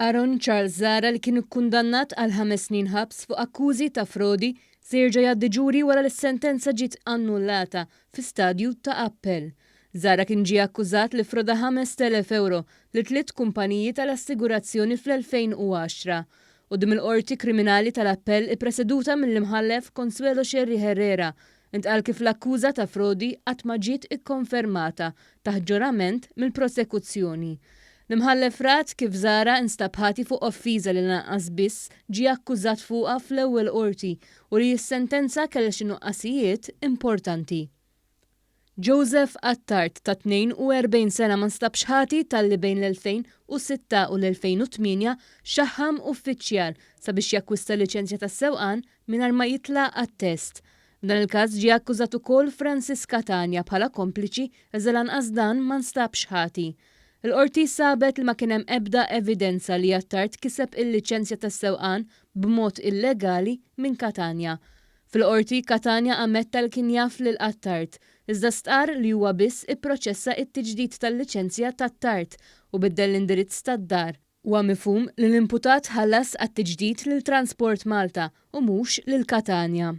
Aaron Charles Zahra li kien ikkundannat għal ħames snin ħabs fuq akkużi ta' frodi se jerġa' jgħaddi ġuri wara li s-sentenza ġiet annullata fi stadju ta' appell. Zahra kien ġie akkużat li ffroda 5,000 ewro lil tliet kumpaniji tal-assigurazzjoni fl-2010. Quddiem il-Qorti Kriminali tal-Appell ippreseduta mill-Imħallef Consuelo Scerri Herrera, Intqal kif l-akkuża ta' frodi qatt ma ġiet ikkonfermata taħt ġurament mill-prosekuzzjoni. L-Imħallef rat kif Zahra instab ħati fuq offiża li lanqas biss ġie akkużat fuqha fl-ewwel Qorti u li s-sentenza kellha xi nuqqasijiet importanti. Joseph Attard ta' 42 sena ma nstabx ħati talli bejn l-2006 u l-2008 xaħħam uffiċjal sabiex jakkwista liċenzja tas-sewqan mingħajr ma jitla' għat-test. F'dan il-każ ġie akkużat ukoll Francis Catania bħala kompliċi iżda lanqas dan ma nstabx ħati. Il-Qorti sabet li ma kien hemm ebda evidenza li Attard kiseb il-liċenzja tas-sewqan b'mod illegali minn Catania. Fil-Qorti, Catania ammetta li kien jaf lil Attard, iżda stqarr li huwa biss ipproċessa t-tiġdid tal-liċenzja t'Attard u biddel l-indirizz tad-dar. Huwa mifhum li l-imputat ħallas għat-tiġdid lil Transport Malta u mhux lil Catania.